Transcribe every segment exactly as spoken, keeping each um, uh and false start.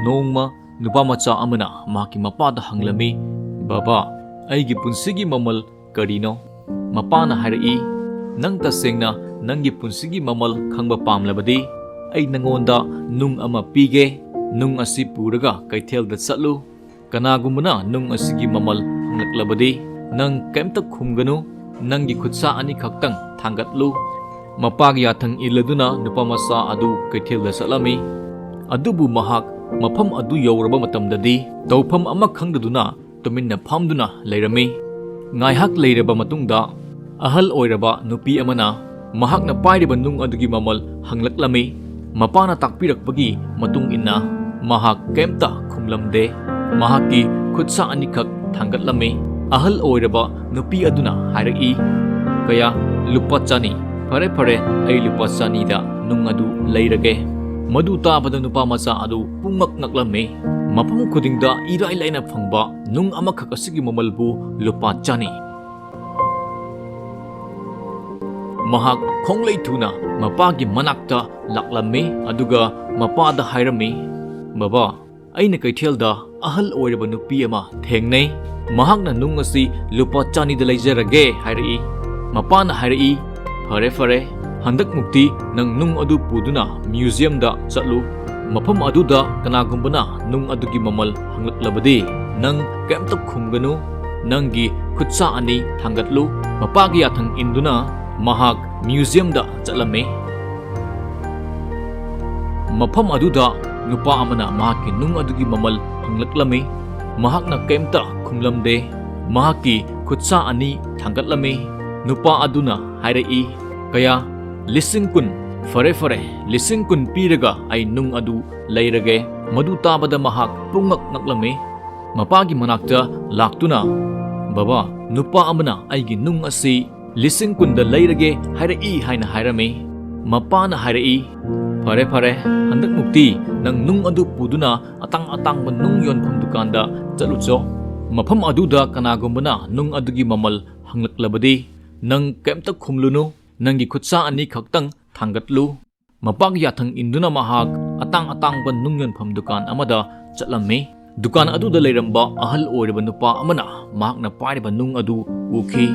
ꯅꯣꯡꯃ ꯅꯨꯄꯥ ꯃꯆꯥ ꯑꯃꯅ ꯃꯍꯥꯛꯀꯤ ꯃꯄꯥꯗ ꯍꯪꯂꯝꯃꯤ, "ꯕꯕꯥ, ꯑꯩꯒꯤ ꯄꯨꯟꯁꯤꯒꯤ ꯃꯃꯜ ꯀꯔꯤꯅꯣ?" ꯃꯄꯥꯅ ꯍꯥꯏꯔꯛꯏ, "ꯅꯪ ꯇꯁꯦꯡꯅ ꯅꯪꯒꯤ ꯄꯨꯟꯁꯤꯒꯤ ꯃꯃꯜ ꯈꯪꯕ ꯄꯥꯝꯂꯕꯗꯤ, ꯑꯩ ꯅꯉꯣꯟꯗ ꯅꯨꯡ ꯑꯃ ꯄꯤꯒꯦ꯫ ꯅꯨꯡ ꯑꯁꯤ ꯄꯨꯔꯒ ꯀꯩꯊꯦꯜꯗ ꯆꯠꯂꯨ꯫ ꯀꯅꯥꯒꯨꯝꯕꯅ ꯅꯨꯡ ꯑꯁꯤꯒꯤ ꯃꯃꯜ ꯍꯪꯂꯛꯂꯕꯗꯤ, ꯅꯪ ꯀꯩꯝꯇ ꯈꯨꯝꯒꯅꯨ, ꯅꯪꯒꯤ ꯈꯨꯠꯁꯥ ꯑꯅꯤꯈꯛꯇꯪ ꯊꯥꯡꯒꯠꯂꯨ꯫" ꯃꯄꯥꯒꯤ ꯌꯥꯊꯪ ꯏꯜꯂꯗꯨꯅ ꯅꯨꯄꯥ ꯃꯆꯥ ꯑꯗꯨ ꯀꯩꯊꯦꯜꯗ ꯆꯠꯂꯝꯃꯤ꯫ ꯑꯗꯨꯕꯨ ꯃꯍꯥꯛ ꯃꯐꯝ ꯑꯗꯨ ꯌꯧꯔꯕ ꯃꯇꯝꯗꯗꯤ, ꯇꯧꯐꯝ ꯑꯃ ꯈꯪꯗꯗꯨꯅ ꯇꯨꯃꯤꯟꯅ ꯐꯝꯗꯨꯅ ꯂꯩꯔꯝꯃꯤ꯫ ꯉꯥꯏꯍꯥꯛ ꯂꯩꯔꯕ ꯃꯇꯨꯡꯗ, ꯑꯍꯜ ꯑꯣꯏꯔꯕ ꯅꯨꯄꯤ ꯑꯃꯅ ꯃꯍꯥꯛꯅ ꯄꯥꯏꯔꯤꯕ ꯅꯨꯡ ꯑꯗꯨꯒꯤ ꯃꯃꯜ ꯍꯪꯂꯛꯂꯝꯃꯤ꯫ ꯃꯄꯥꯅ ꯇꯥꯛꯄꯤꯔꯛꯄꯒꯤ ꯃꯇꯨꯡ ꯏꯟꯅ, ꯃꯍꯥꯛ ꯀꯩꯝꯇ ꯈꯨꯝꯂꯝꯗꯦ꯫ ꯃꯍꯥꯛꯀꯤ ꯈꯨꯠꯁꯥ ꯑꯅꯤꯈꯛ ꯊꯥꯡꯒꯠꯂꯝꯃꯤ꯫ ꯑꯍꯜ ꯑꯣꯏꯔꯕ ꯅꯨꯄꯤ ꯑꯗꯨꯅ ꯍꯥꯏꯔꯛꯏ, "ꯀꯌꯥ?" "ꯂꯨꯄꯥ ꯆꯅꯤ꯫" "ꯐꯔꯦ, ꯐꯔꯦ, ꯑꯩ ꯂꯨꯄꯥ ꯆꯅꯤꯗ ꯅꯨꯡ ꯑꯗꯨ ꯂꯩꯔꯒꯦ꯫" ꯃꯗꯨ ꯇꯥꯕꯗ ꯅꯨꯄꯥ ꯃꯆꯥ ꯑꯗꯨ ꯄꯨꯡꯉꯛ ꯉꯛꯂꯝꯃꯤ꯫ ꯃꯐꯝ ꯈꯨꯗꯤꯡꯗ ꯏꯔꯥꯏ ꯂꯥꯏꯅ ꯐꯪꯕ ꯅꯨꯡ ꯑꯃꯈꯛ ꯑꯁꯤꯒꯤ ꯃꯃꯜꯕꯨ ꯂꯨꯄꯥ ꯆꯅꯤ꯫ ꯃꯍꯥꯛ ꯈꯣꯡꯂꯩ ꯊꯨꯅ ꯃꯄꯥꯒꯤ ꯃꯅꯥꯛꯇ ꯂꯥꯛꯂꯝꯃꯤ, ꯑꯗꯨꯒ ꯃꯄꯥꯗ ꯍꯥꯏꯔꯝꯃꯤ, "ꯕꯕꯥ, ꯑꯩꯅ ꯀꯩꯊꯦꯜꯗ ꯑꯍꯜ ꯑꯣꯏꯔꯕ ꯅꯨꯄꯤ ꯑꯃ ꯊꯦꯡꯅꯩ꯫ ꯃꯍꯥꯛꯅ ꯅꯨꯡ ꯑꯁꯤ ꯂꯨꯄꯥ ꯆꯅꯤꯗ ꯂꯩꯖꯔꯒꯦ ꯍꯥꯏꯔꯛꯏ꯫" ꯃꯄꯥꯅ ꯍꯥꯏꯔꯛꯏ, "ꯐꯔꯦ, ꯐꯔꯦ, ꯍꯟꯗꯛꯃꯨꯛꯇꯤ ꯅꯪ ꯅꯨꯡ ꯑꯗꯨ ꯄꯨꯗꯨꯅ ꯃ꯭ꯌꯨꯖꯤꯌꯝꯗ ꯆꯠꯂꯨ꯫ ꯃꯐꯝ ꯑꯗꯨꯗ ꯀꯅꯥꯒꯨꯝꯕꯅ ꯅꯨꯡ ꯑꯗꯨꯒꯤ ꯃꯃꯜ ꯍꯪꯂꯛꯂꯕꯗꯤ, ꯅꯪ ꯀꯩꯝꯇ ꯈꯨꯝꯒꯅꯨ, ꯅꯪꯒꯤ ꯈꯨꯠꯁꯥ ꯑꯅꯤ ꯊꯥꯡꯒꯠꯂꯨ꯫" ꯃꯄꯥꯒꯤ ꯌꯥꯊꯪ ꯏꯟꯗꯨꯅ ꯃꯍꯥꯛ ꯃ꯭ꯌꯨꯖꯤꯌꯝꯗ ꯆꯠꯂꯝꯃꯤ꯫ ꯃꯐꯝ ꯑꯗꯨꯗ ꯅꯨꯄꯥ ꯑꯃꯅ ꯃꯍꯥꯛꯀꯤ ꯅꯨꯡ ꯑꯗꯨꯒꯤ ꯃꯃꯜ ꯍꯪꯂꯛꯂꯝꯃꯤ꯫ ꯃꯍꯥꯛꯅ ꯀꯩꯝꯇ ꯈꯨꯝꯂꯝꯗꯦ꯫ ꯃꯍꯥꯛꯀꯤ ꯈꯨꯠꯁꯥ ꯑꯅꯤ ꯊꯥꯡꯒꯠꯂꯝꯃꯤ꯫ ꯅꯨꯄꯥ ꯑꯗꯨꯅ ꯍꯥꯏꯔꯛꯏ, "ꯀꯌꯥ?" "ꯂꯤꯁꯤꯡ ꯀꯨꯟ꯫" "ꯐꯔꯦ, ꯐꯔꯦ, ꯂꯤꯁꯤꯡ ꯀꯨꯟ ꯄꯤꯔꯒ ꯑꯩ ꯅꯨꯡ ꯑꯗꯨ ꯂꯩꯔꯒꯦ꯫" ꯃꯗꯨ ꯇꯥꯕꯗ ꯃꯍꯥꯛ ꯄꯨꯡꯉꯛ ꯉꯛꯂꯝꯃꯤ꯫ ꯃꯄꯥꯒꯤ ꯃꯅꯥꯛꯇ ꯂꯥꯛꯇꯨꯅ, "ꯕꯕꯥ, ꯅꯨꯄꯥ ꯑꯃꯅ ꯑꯩꯒꯤ ꯅꯨꯡ ꯑꯁꯤ ꯂꯤꯁꯤꯡ ꯀꯨꯟꯗ ꯂꯩꯔꯒꯦ ꯍꯥꯏꯔꯛꯏ" ꯍꯥꯏꯅ ꯍꯥꯏꯔꯝꯃꯤ꯫ ꯃꯄꯥꯅ ꯍꯥꯏꯔꯛꯏ, "ꯐꯔꯦ, ꯐꯔꯦ, ꯍꯟꯗꯛꯃꯨꯛꯇꯤ ꯅꯪ ꯅꯨꯡ ꯑꯗꯨ ꯄꯨꯗꯨꯅ ꯑꯇꯥꯡ ꯑꯇꯥꯡꯕ ꯅꯨꯡ ꯌꯣꯟꯐꯝ ꯗꯨꯀꯥꯟꯗ ꯆꯠꯂꯨꯆꯣ꯫ ꯃꯐꯝ ꯑꯗꯨꯗ ꯀꯅꯥꯒꯨꯝꯕꯅ ꯅꯨꯡ ꯑꯗꯨꯒꯤ ꯃꯃꯜ ꯍꯪꯂꯛꯂꯕꯗꯤ, ꯅꯪ ꯀꯩꯝꯇ ꯈꯨꯝꯂꯨꯅꯨ, ꯅꯪꯒꯤ ꯈꯨꯠꯁꯥ ꯑꯅꯤ ꯈꯛꯇꯪ ꯊꯥꯡꯒꯠꯂꯨ꯫" ꯃꯄꯥꯒꯤ ꯌꯥꯊꯪ ꯏꯟꯗꯨꯅ ꯃꯍꯥꯛ ꯑꯇꯥꯡ ꯑꯇꯥꯡꯕ ꯅꯨꯡ ꯌꯣꯟꯐꯝ ꯗꯨꯀꯥꯟ ꯑꯃꯗ ꯆꯠꯂꯝꯃꯤ꯫ ꯗꯨꯀꯥꯟ ꯑꯗꯨꯗ ꯂꯩꯔꯝꯕ ꯑꯍꯜ ꯑꯣꯏꯔꯕ ꯅꯨꯄꯥ ꯑꯃꯅ ꯃꯍꯥꯛꯅ ꯄꯥꯏꯔꯤꯕ ꯅꯨꯡ ꯑꯗꯨ ꯎꯈꯤ꯫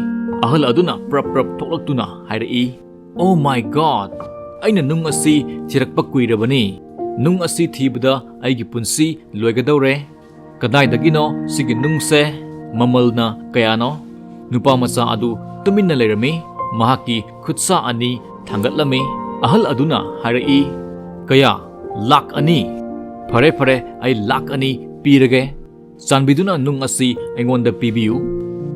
ꯑꯍꯜ ꯑꯗꯨꯅ ꯄ꯭ꯔꯞ ꯄ꯭ꯔꯞ ꯊꯣꯛꯂꯛꯇꯨꯅ ꯍꯥꯏꯔꯛꯏ, "Oh my God! ꯑꯩꯅ ꯅꯨꯡ ꯑꯁꯤ ꯊꯤꯔꯛꯄ ꯀꯨꯏꯔꯕꯅꯤ꯫ ꯅꯨꯡ ꯑꯁꯤ ꯊꯤꯕꯗ ꯑꯩꯒꯤ ꯄꯨꯟꯁꯤ ꯂꯣꯏꯒꯗꯧꯔꯦ꯫ ꯀꯗꯥꯏꯗꯒꯤꯅꯣ ꯁꯤꯒꯤ ꯅꯨꯡꯁꯦ? ꯃꯃꯜꯅ ꯀꯌꯥꯅꯣ?" ꯅꯨꯄꯥ ꯃꯆꯥ ꯑꯗꯨ ꯇꯨꯃꯤꯟꯅ ꯂꯩꯔꯝꯃꯤ꯫ ꯃꯍꯥꯛꯀꯤ ꯈꯨꯠꯁꯥ ꯑꯅꯤ ꯊꯥꯡꯒꯠꯂꯝꯃꯤ꯫ ꯑꯍꯜ ꯑꯗꯨꯅ ꯍꯥꯏꯔꯛꯏ, "ꯀꯌꯥ? ꯂꯥꯈ ꯑꯅꯤ? ꯐꯔꯦ, ꯐꯔꯦ, ꯑꯩ ꯂꯥꯈ ꯑꯅꯤ ꯄꯤꯔꯒꯦ꯫ ꯆꯥꯟꯕꯤꯗꯨꯅ ꯅꯨꯡ ꯑꯁꯤ ꯑꯩꯉꯣꯟꯗ ꯄꯤꯕꯤꯌꯨ꯫"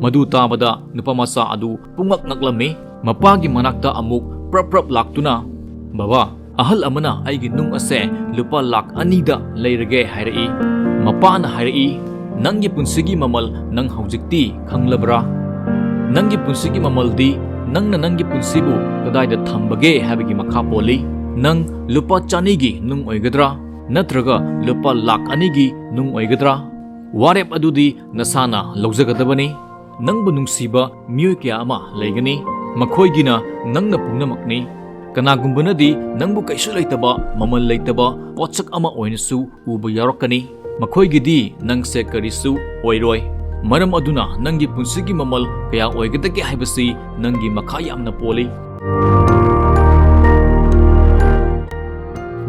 ꯃꯗꯨ ꯇꯥꯕꯗ ꯅꯨꯄꯥ ꯃꯆꯥ ꯑꯗꯨ ꯄꯨꯡꯉꯛ ꯉꯛꯂꯝꯃꯤ꯫ ꯃꯄꯥꯒꯤ ꯃꯅꯥꯛꯇ ꯑꯃꯨꯛ ꯄ꯭ꯔꯞ ꯄ꯭ꯔꯞ ꯂꯥꯛꯇꯨꯅ, "ꯕꯕꯥ, ꯑꯍꯜ ꯑꯃꯅ ꯑꯩꯒꯤ ꯅꯨꯡ ꯑꯁꯦ ꯂꯨꯄꯥ ꯂꯥꯈ ꯑꯅꯤꯗ ꯂꯩꯔꯒꯦ ꯍꯥꯏꯔꯛꯏ꯫" ꯃꯄꯥꯅ ꯍꯥꯏꯔꯛꯏ, "ꯅꯪꯒꯤ ꯄꯨꯟꯁꯤꯒꯤ ꯃꯃꯜ ꯅꯪ ꯍꯧꯖꯤꯛꯇꯤ ꯈꯪꯂꯕ꯭ꯔꯥ? ꯅꯪꯒꯤ ꯄꯨꯟꯁꯤꯒꯤ ꯃꯃꯜꯗꯤ ꯅꯪꯅ ꯅꯪꯒꯤ ꯄꯨꯟꯁꯤꯕꯨ ꯀꯗꯥꯏꯗ ꯊꯝꯕꯒꯦ ꯍꯥꯏꯕꯒꯤ ꯃꯈꯥ ꯄꯣꯜꯂꯤ꯫ ꯅꯪ ꯂꯨꯄꯥ ꯆꯅꯤꯒꯤ ꯅꯨꯡ ꯑꯣꯏꯒꯗ꯭ꯔꯥ? ꯅꯠꯇ꯭ꯔꯒ ꯂꯨꯄꯥ ꯂꯥꯈ ꯑꯅꯤꯒꯤ ꯅꯨꯡ ꯑꯣꯏꯒꯗ꯭ꯔꯥ? ꯋꯥꯔꯦꯞ ꯑꯗꯨꯗꯤ ꯅꯁꯥꯅ ꯂꯧꯖꯒꯗꯕꯅꯤ꯫ ꯅꯪꯕꯨ ꯅꯨꯡꯁꯤꯕ ꯃꯤꯑꯣꯏ ꯀꯌꯥ ꯑꯃ ꯂꯩꯒꯅꯤ꯫ ꯃꯈꯣꯏꯒꯤꯅ ꯅꯪꯅ ꯄꯨꯝꯅꯃꯛꯅꯤ꯫ ꯀꯅꯥꯒꯨꯝꯕꯅꯗꯤ ꯅꯪꯕꯨ ꯀꯩꯁꯨ ꯂꯩꯇꯕ, ꯃꯃꯜ ꯂꯩꯇꯕ ꯄꯣꯠꯁꯛ ꯑꯃ ꯑꯣꯏꯅꯁꯨ ꯎꯕ ꯌꯥꯎꯔꯛꯀꯅꯤ꯫ ꯃꯈꯣꯏꯒꯤꯗꯤ ꯅꯪꯁꯦ ꯀꯔꯤꯁꯨ ꯑꯣꯏꯔꯣꯏ꯫ ꯃꯔꯝ ꯑꯗꯨꯅ ꯅꯪꯒꯤ ꯄꯨꯟꯁꯤꯒꯤ ꯃꯃꯜ ꯀꯌꯥ ꯑꯣꯏꯒꯗꯒꯦ ꯍꯥꯏꯕꯁꯤ ꯅꯪꯒꯤ ꯃꯈꯥ ꯌꯥꯝꯅ ꯄꯣꯜꯂꯤ꯫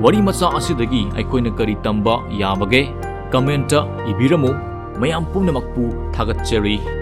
ꯋꯥꯔꯤ ꯃꯆꯥ ꯑꯁꯤꯗꯒꯤ ꯑꯩꯈꯣꯏꯅ ꯀꯔꯤ ꯇꯝꯕ ꯌꯥꯕꯒꯦ? ꯀꯃꯦꯟꯇ ꯏꯕꯤꯔꯝꯃꯨ꯫ ꯃꯌꯥꯝ ꯄꯨꯝꯅꯃꯛꯄꯨ ꯊꯥꯒꯠꯆꯔꯤ꯫